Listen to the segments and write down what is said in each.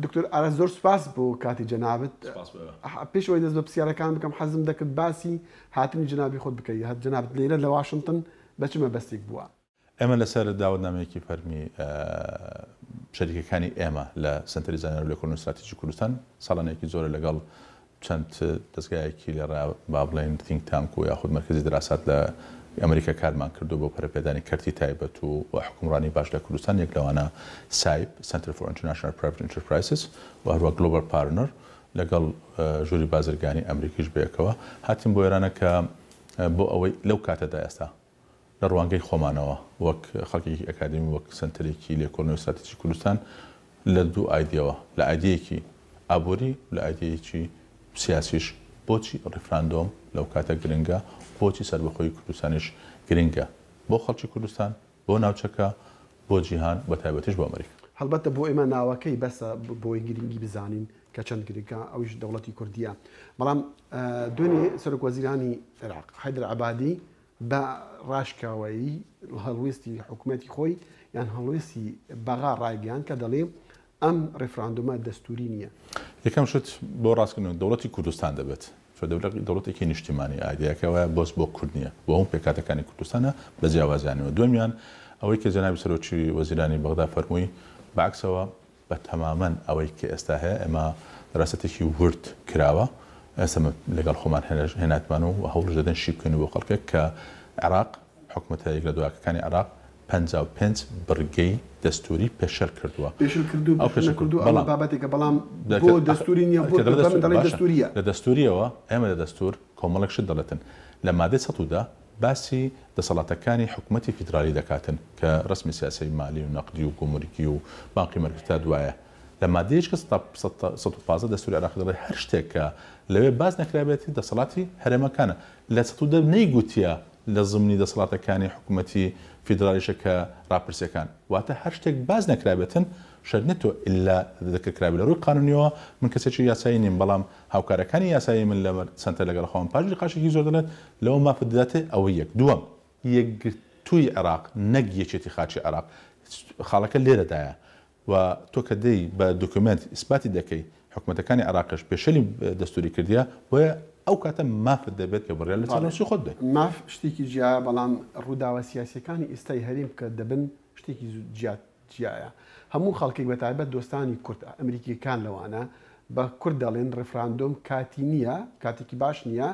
دکتۆر ئاراس زۆر سوپاس بۆ کاتی جەنابت. سوپاس بۆ ئێوە. پێش ئەوەی دەست بە پرسیارەکان بکەم حەزم دەکرد باسی هاتنی جەنابی خۆت بکەی. جەنابت لێرە لە واشنتن بە چ مەبەستێک بووە؟ ئێمە لەسەر داوەتنامەیەکی فەرمی شەریکەکانی ئێمە لە سەنتەری زانیاری و لێکۆڵینەوەی ستراتیجی کوردستان ساڵانێکی زۆرە لەگەڵ چەند دەزگایەکی لە با بڵێین think tank و یاخود مەرکەزی دراسات لە ئەمریکا کارمان کردووە بۆ پەرەپێدانی کەرتی تایبەت و حوکمڕانی باش لە کوردستان یەک لەوانە CIPE، Center for International Private Enterprises، و هەروە Global Partner لەگەڵ ژووری بازرگانی ئەمریکیش بەیەکەوە هاتین بۆ ئێرانە کە بۆ ئەوەی لەو کاتەدا ئێستا لە ڕوانگەی خۆمانەوە وەک خەڵکێکی ئەکادیمی وەک سەنتەرێکی لێکۆڵینەوەی ستراتیجی کوردستان لە دوو ئایدیەوە لە ئایدیەیەکی ئابووری و لە ئایدیەیەکی سیاسیش بۆچی ڕیفراندۆم لەو کاتە گرنگە بۆچی سەربەخۆیی کوردستانیش گرنگە بۆ خەڵکی کوردستان بۆ ناوچەکە بۆ جیهان بە تایبەتیش بۆ ئەمریکا. هەڵبەتە بۆ ئێمە ناوەکەی بەسە بۆی گرنگی بزانین کە چەند گرنگە ئەویش دەوڵەتی کوردیە بەڵام دوێنێ سەرۆک وەزیرانی عێراق حەیدەر عەبادی بە ڕاشکاوەیی هەڵوێستی حکومەتی خۆی یان هەڵوێستی بەغا ڕایگەیاند کە دەڵێ ئەم ڕیفراندۆمە دەستووری نییە. یەکەم شت بۆ ڕاستکردنەوە دەوڵەتی کوردستان دەبێت چونکە دەوڵەتێکی نیشتیمانی ئایدیاکە وایە بەس بۆ کورد نییە بۆ هەموو پێکهاتەکانی کوردستانە بە جیاوازیانەوە دووەمیان ئەوەی کە جەنابی سەرۆکی وەزیرانی بەغدا فەرمووی بەعەکسەوە بە تەمامەن ئەوەی کە ئێستا هەیە ئێمە دەراسەتێکی ورد کراوە ئێستا لەگەڵ خۆمان هێناتمان و هەوڵش دەدەین شی بکەین بۆ خەڵکێک کە عێراق حکومەتە یەک لە دواکەکانی عێراق 55 بڕگەی دەستوری پێشێل کردووە. پێشل کردو ئەو پێشل نەکردو ئەمە بابەتێکە بەڵام بۆ دەستوری نییە بۆ دەڵێ دەستوریە. لە دەستوریەوە ئێمە لە دەستور کۆمەڵێک شت دەڵێتن لە مادەی 110 باسی دەسەڵاتەکانی حکومەتی فیدرالی دەکاتن کە رەسمی سیاسەی مالی و نەقدی و گومرگی و بانقی مەرکەزی تا دوایە. لە مادەیەکی کە 115 دەستوری عێراقی دەڵێ هەر شتێک کە لەوێ باس نەکرابێت دەسەڵاتی هەرێمەکانە. لە 110 نەیگوتیە لە زمنی دەسەڵاتەکانی حکومەتی فیدرالیشە کە راپرسیەکان. واتە هەر شتێک باس نەکرابێتن شەرت نیە تۆ ئیلا ذکر کرابێ. لە رووی قانونیەوە من کەسێکی یاسایی نیم بەڵام هاوکارەکانی یاسایی من لە سەنتەر لەگەڵ خۆم پاش نیقاشێکی زۆر دەڵێت لەوە مافت دەداتێ ئەوە یەک. دووەم، یەکگرتووی عێراق نەک یەکێتی خاکی عێراق خاڵەکە لێرەدایە و تۆ کە دێی بە دۆکیومێنت ئیسپاتی دەکەی حکومەتەکانی عێراقیش پێشێلی دەستوری کردیە بۆیە ئەو کاتە مافت دەبێت کە بڕیار لە چارەنووسی خۆت بدەی. ماف شتێکی جیایە بەڵام ڕووداوە سیاسیەکانی ئیستای هەرێم کە دەبن شتێکی جیا جیایە. هەموو خەڵکێک بە تایبەت دۆستانی کورد، ئەمریکییەکان لەوانە، بە کورد دەڵێن ڕیفراندۆم کاتی نییە، کاتێکی باش نییە،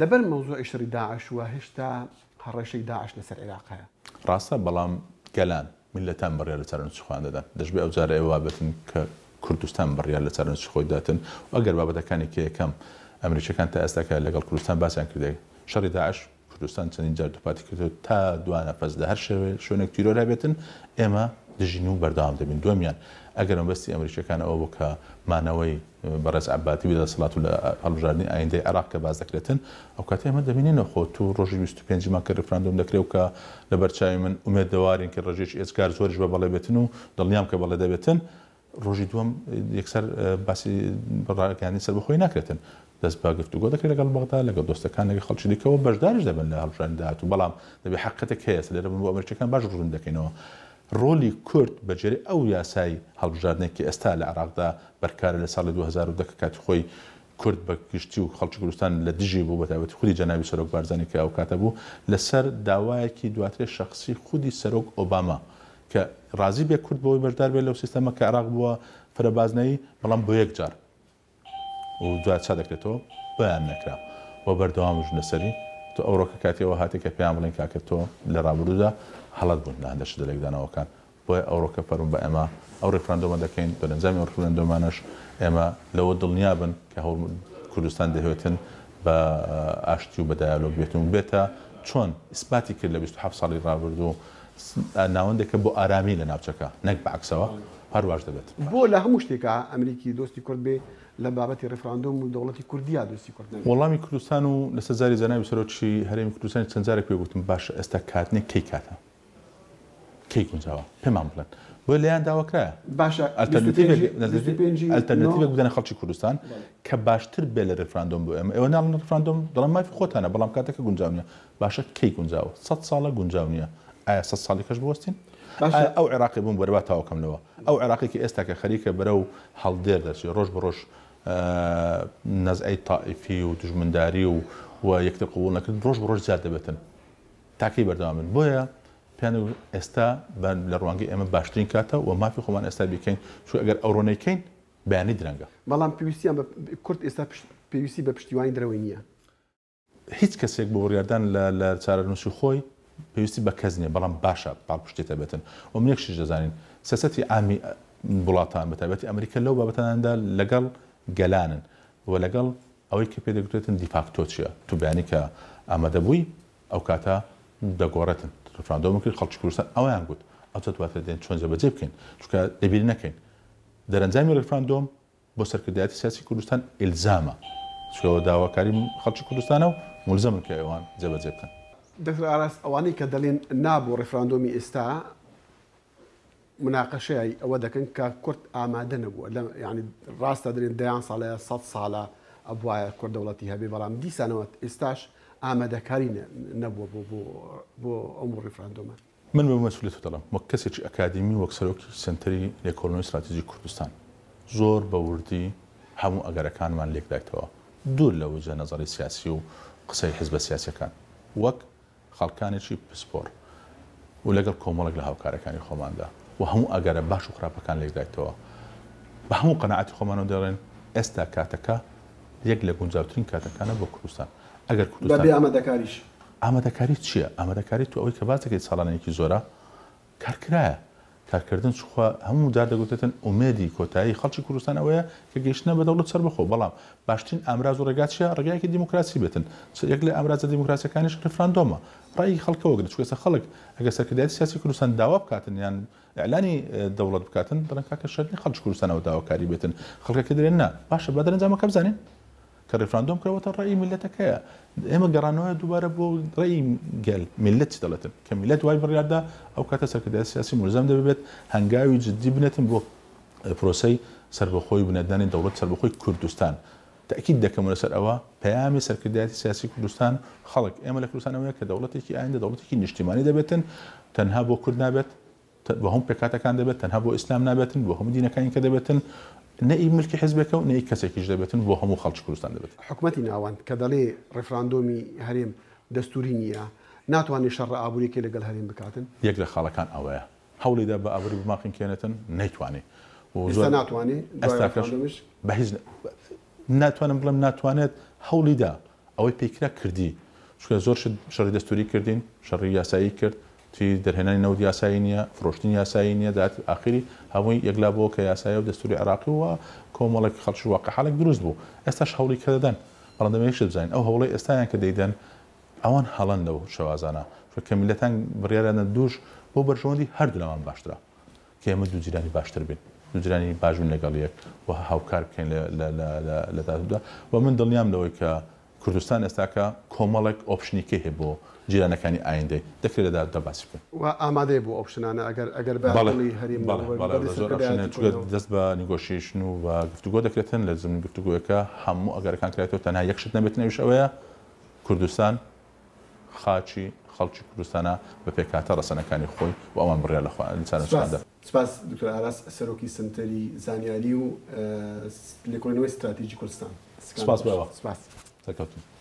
لەبەر مەوزوعی شەڕی داعش و هێشتا هەڕەشەی داعش لەسەر عێراق هەیە. ڕاستە، بەڵام گەلان، میللەتان بڕیار لە چارەنووسی خۆیان دەدەن. دەشبێ ئەو جارە ئێوە وابێتن کە کوردستان بڕیار لە چارەنووسی خۆی داتن و ئەگەر بابەتەکانی کە یەکەم ئەمریکییەکان تا ئێستا کە لەگەڵ کوردستان باسیان کردێ شەڕی داعش، کوردستان چەندین جار دووپاتی کردەوە تا دوا نەفەس لە هەر شوێنێک تیرۆر هەبێتن ئێمە دژین و بەردەوام دەبین. دووەمیان ئەگەر مەبەستی ئەمریکیەکان ئەوە بوو کە مانەوەی بەڕێز عەبادی بە دەسەڵات و لە هەڵبژاردنی ئایندەی عێراق کە باس دەکرێتن ئەو کاتە ئێمە دەبینینەوە خۆ تو ڕۆژی 25 مانگ کە ڕیفراندۆم دەکرێ و کە لەبەر چاوی من ئومێدەوارین کە ڕێژەیەکی ئێجگار زۆریش بە بەڵێ بێتن و دڵنیام کە بەڵێ دەبێتن ڕۆژی دووەم یەکسەر باسی ڕاگەیاندنی سەربەخۆیی ناکرێتن، دەست بە گفتوگۆ دەکرێت لەگەڵ بەغدا، لەگەڵ دۆستەکان، لەگەڵ خەڵکی دیکەوە بەشداریش دەبن لە هەڵبژاردنی داهاتوو، بەڵام دەبێت حەقیقەتێک هەیە ئێستا لێرە بۆ ئەمریکییەکان باش ڕوون دەکەینەوە ڕۆلی کورد بە گوێرەی ئەو یاسای هەڵبژاردنەی کە ئێستا لە عێراقدا بەرکارە لە ساڵی 2010 کە کاتی خۆی کورد بە گشتی و خەڵکی کوردستان لە دژی بوو بە تایبەتی خودی جەنابی سەرۆک بارزانی کە ئەو کاتە بوو لەسەر داوایەکی دواترێ شەخسی خودی سەرۆک ئۆباما کە ڕازی بێ کورد بەوەی بەشدار بێت لەو سیستەمە کە عێراق بووە فرە بازنەیی، بەڵام بۆ یەک جار و دوای چا دەکرێتەوە بۆیان نەکرا و بەردەوامیش بوون لەسەری، تۆ ئەوڕۆکە کاتی ئەوە هاتێ کە پێیان بڵێین کاکە تۆ لە ڕابردوودا هەڵەت بوون لە هەندێک شتە لێکدانەوەکان، بۆیە ئەوڕۆکە فەرموو بە ئێمە ئەو ڕیفراندۆمە دەکەین، دەرەنجامی ئەو ڕیفراندۆمانەش ئێمە لەوە دڵنیا بن کە هەوڵ کوردستان دەهێتن بە ئاشتی و بە دایالۆگ بێتن و بێتە چۆن ئیسپاتی کرد لە 27 ساڵی ڕابردوو ناوەندێکە بۆ ئارامی لە ناوچەکە نەک بە عەکسەوە هەر واش دەبێت. بۆ لە هەموو شتێکا ئەمریکی دۆستی کورد بێ لە بابەتی ڕیفراندۆم و دەوڵەتی کوردیا دۆستی کورد نەبێ؟ وەڵامی کوردستان و لەسەر زاری جەنابی سەرۆکی هەرێمی کوردستانی چەند جارێک پێ گوتم باشە ئێستا کات نیە کەی کاتە؟ کەی گونجاوە پێمان بڵێن بۆیە لێیان داواکرایە باشە ئەلتەرناتیڤێک بدەنە خەڵکی کوردستان کە باشتر بێ لە ڕیفراندۆم بۆ ئێمە ئێوە ناڵێن ڕیفراندۆم دەڵێن مافی خۆتانە بەڵام کاتەکە گونجاو نیە باشە کەی گونجاوە سەد ساڵە گونجاو نیە ئایا سەد ساڵی کەش بوەستین؟ ئایا ئەو عێراقی بووم بەرەوا تاوکەم لەوە ئەو عێراقی کە ئێستا کە خەریکە بەرەو هەڵدێر دەچێت ڕۆژ بە ڕۆژ نەزعەی تائیفی و دوژمنداری و و یەکتر قبوڵ نەکردن ڕۆژ بە ڕۆژ زیاد دەبێتن تاکەی بەردەوام بن بۆیە پێیان دەگوت ئێستا لە ڕوانگەی ئێمە باشترین کاتە و مافی خۆمان ئێستا بیکەین چونکە ئەگەر ئەوڕۆ نەیکەین بەیانی درەنگە. بەڵام پێویستیان بە کورد ئێستا پێویستی بە پشتیوانی دەرەوەی نییە. هیچ کەسێک بۆ بڕیاردان لە لە چارەنووسی خۆی پێویستی بە کەس نییە، بەڵام باشە پاڵپشتیت هەبێتن و من یەک شتیش دەزانین سیاسەتی عامی وڵاتان بە تایبەتی ئەمریکا لەو بابەتانەدا لەگەڵ گەلانن و لەگەڵ ئەوەی کە پێ دەگوترێتن دیفاکتۆ چییە تو بەیانی کە ئامادە بووی ئەو کاتە دەگۆڕێتن ڕیفراندۆم کرد خەڵکی کوردستان ئەویان گوت ئەوجا دواتر دێن چۆن جێبەجێ بکەین چونکە لەبیر نەکەین دەرەنجامی ڕیفراندۆم بۆ سەرکردایەتی سیاسی کوردستان ئیلزامە چونکە ئەوە داواکاری خەڵکی کوردستانە و مولزەمن کە ئەوان جێبەجێ بکەن. دکتۆر ئاراس، ئەوانەی کە دەڵێن نا بۆ ڕیفراندۆمی ئێستا مناقەشەی ئەوە دەکەن کە کورد ئامادە نەبووە لە یانی ڕاستە دەرێن دەیان ساڵە یا سەد ساڵە ئەبوایە کورد دەوڵەتی هەبێ بەڵام دیسانەوە ئێستاش ئامادەکاری نەبووە بۆ بۆ بۆ ئەم ڕیفراندۆمە. من بە مەسئولیەتەوە دەڵێم وەک کەسێکی ئەکادیمی وەک سەرۆکی سەنتەری لێکۆڵینەوەی ستراتیجی کوردستان زۆر بە وردی هەموو ئەگەرەکانمان لێکدایتەوە دوور لە وجهە نەزەڕی سیاسی و قسەی حزبە سیاسیەکان وەک خەڵکانێکی پسپۆڕ و لەگەڵ کۆمەڵێک لە هاوکارەکانی خۆماندا و هەموو ئەگەرە باش و خراپەکان لێکدایتەوە بە هەموو قەناعەتی خۆمانەوە دەڵێن ئێستا کاتەکە یەک لە گونجاوترین کاتەکانە بۆ کوردستان ئەگەر کوردستان بەبێ ئامادەکاریش. ئامادەکاری چییە؟ ئامادەکاری تۆ ئەوەی کە باس دەکەیت ساڵانێکی زۆرە کار کرایە. کارکردن چخوا هەموو جار دەگوترێتن ئومێدی کۆتایی خەڵکی کوردستان ئەوەیە کە گەیشتنە بە دەوڵەت سەربەخۆ بەڵام باشترین ئامراز و ڕێگا چییە؟ ڕێگایەکی دیموکراسی بێتن چ یەک لە ئامرازە دیموکراسیەکانیش ڕیفراندۆمە ڕەئی خەڵکە وەگرن چونکە ئێستا خەڵک ئەگەر سەرکردایەتی سیاسی کوردستان داوا بکاتن یان ئیعلانی دەوڵەت بکاتن دەڵێن کاکە شەرت نیە خەڵکی کوردستان ئەوە داواکاری بێتن خەڵکەکە دەرێن نا باشە با دەرەنجامەکە بزانین کە ڕیفراندۆم کراوەتە ڕەئی میللەتەکەیە. ئێمە گەڕانەوەیە دووبارە بۆ ڕەئی گەل، میللەت چی دەڵێتن. کە میللەت وای بڕیاردا ئەو کاتە سەرکردایەتی سیاسی مولزەم دەبێت هەنگاوی جددی بنێتن بۆ پرۆسەی سەربەخۆی بنیادنانی دەوڵەتی سەربەخۆی کوردستان. تەئکید دەکەمەوە لەسەر ئەوە پەیامی سەرکردایەتی سیاسی کوردستان خەڵک ئێمە لە کوردستان ئەوەیە کە دەوڵەتێکی ئایندە دەوڵەتێکی نیشتیمانی دەبێتن تەنها بۆ کورد نابێت، بۆ هەموو پێکهاتەکان دەبێت، تەنها بۆ ئیسلام نابێتن، بۆ هەموو دینەکانی کە دەبێتن، نە ئی ملکی حزبێکە و نە ئی کەسێکیش دەبێتن، بۆ هەموو خەڵکی کوردستان دەبێت. حکومەتی ناوەند کە دەڵێ ڕیفراندۆمی هەرێم دەستوری نییە، ناتوانێ شەڕە ئابوریەکەی لەگەڵ هەرێم بکاتن؟ یەک لە خاڵەکان ئەوەیە. هەوڵی دا بە ئابوری بماقینکێنێتن، نەیتوانی و زۆر. ئێستا ناتوانێ دوای ڕیفراندۆمیش؟ بە هیچ ناتوانم بڵێم ناتوانێت، هەوڵی دا، ئەوەی پێی کرا کردی، چونکە زۆر شت شەڕی دەستوری کردین، شەڕی یاسایی کرد، چی دەرهێنانی نەوت یاسایی نییە، فرۆشتن یاسایی نییە، داهاتی ئاخیری هەمووی یەکلا بووە کە یاسایە و دەستوری عێراقی و کۆمەڵێک خەڵکیش واقع حاڵێک دروست بوو. ئێستاش هەوڵی کە دەدەن. بەڵام دەمەوێت یەک شت بزانین ئەو هەوڵەی ئێستایان کە دەیدەن ئەوان هەڵەن لەو شێوازانە، چونکە کە میللەتان بڕیاریان دا دووش بۆ بەرژەوەندی هەردوولامان باشترە کە ئێمە دوو جیرانی باشتر بین، دوو جیرانی باش بین لەگەڵ یەک و هاوکار بکەین لە داهاتوودا و من دڵنیام لەوەی کە کوردستان ئێستاکە کۆمەڵێک option ی کەی هەیە بۆ جیرانەکانی ئایندەی، دەکرێت لە داهاتوودا باسی بکەین. و ئامادەیە بۆ option انە ئەگەر ئەگەر بە بەڵێ دڵی هەرێم بەڵێ بەڵێ بە بەڵێ زۆر option هەیە چونکە دەست بە negotiation و بە گفتوگۆ دەکرێتن، لە زمنی گفتوگۆیەکە هەموو ئەگەرەکان کرایەتەوە تەنها یەک شت نەبێتن ئەویش ئەوەیە کوردستان خاکی خەڵکی کوردستانە بە پێکهاتە ڕەسەنەکانی خۆی و ئەوان بڕیار لە خۆیان لە چارەنووسخۆیان دەدەن. سپاس دکتۆر ئاراس سەرۆکی سەنتەری زانیاری و لێکۆڵینەوەی ستراتیجی کوردستان. سپاس بۆ ئێوە. سپاس. سەرکەوتوو.